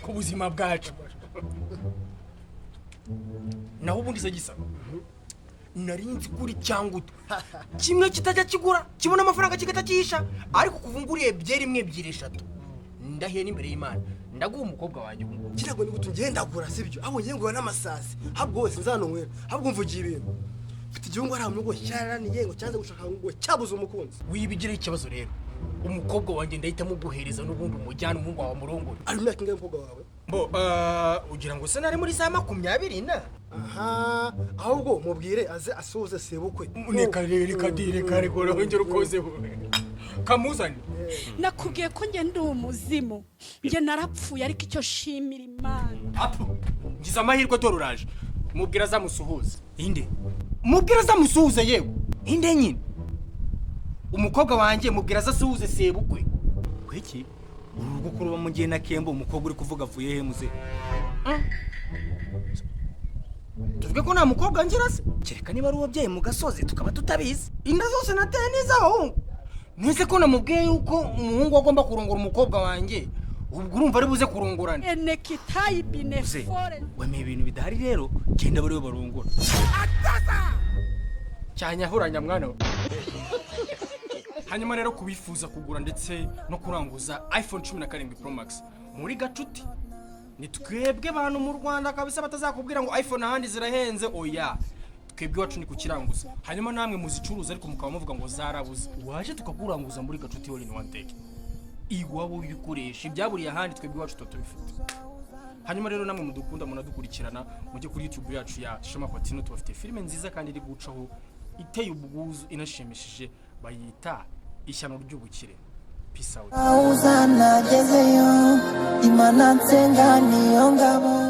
Ku buzima bwacu. Naho ubundi se gisa nari nzi kuri cyangutu kimwe kitajya kigura, kibona amafaranga kigahita kihisha, ariko kuva nguriye byeri imwe, ebyiri, eshatu, ndahiye n'imbere y'Imana, ndaguha umukobwa wanjye ubu ngubu. Kirago ni gutu ngenda gura, sibyo? Ahubwo ngiye ngura n'amasazi, ahubwo wose nzanonywera. Ahubwo mvugiye ibintu mfite igihungu ari mu rugo cyaraniye ngo cyanze gushaka, ngo cyabuze umukunzi. Wibigireho ikibazo rero, umukobwa wanjye ndahita muguhereza n'ubundi umujyana, umuhungu wawe amurongore. Ari mu myaka ingahe umukobwa wawe? Bo ugira ngo se nari muri za 20 na? Aha, ahubwo mubwire aze asuhuze sebukwe. Reka reka di, reka reka, urongera ukozeho kamuzane. Nakubwiye ko njye ndi umuzimu, njye narapfuye, ariko icyo shimira Imana. Apu, ngize amahirwe, dore uraje. Mubwira azamusuhuze. Inde? Mubwira azamusuhuze. Yewe, inde nyine? Umukobwa wanjye, mubwira azasuhuze sebukwe. Kweki uru rugo kuruba mu gihe na kembo, umukobwa uri kuvuga avuye he muze? Tuvuge ko nta mukobwa ngira se? Kereka niba ari uwabyaye mu gasozi tukaba tutabizi. Inda zose nateye n'iz'abahungu. Nese ko namubwiye yuko umuhungu agomba kurongora umukobwa wanjye, ubwo urumva ari buze kurongorana? Enekitayi Muze, binefore. Wemeye ibintu bidahari rero, genda bariwe barongora. Cyanyahuranya mwana we. Hanyuma rero kubifuza kugura ndetse no kuranguza iPhone 17 Pro Max muri Gacuti, ni twebwe bantu mu Rwanda kabisa batazakubwira ngo iPhone ahandi zirahenze. Oya, twebwe iwacu ni kukiranguza. Hanyuma namwe muzicuruza ariko mukaba muvuga ngo zarabuze, waje tukakuranguza muri Gacuti All in One Tech, iwabo w'ibikoresho ibyaburiye ahandi, twebwe iwacu tuba tubifite. Hanyuma rero namwe mudukunda, munadukurikirana, mujye kuri YouTube yacu ya Shema Patino, tubafite filime nziza kandi iri gucaho, iteye ubwuzu, inashimishije, bayita Ishyano ry'Ubukire. Peace out. Uzanagezeyo, Imana nsenga niyo ngabo.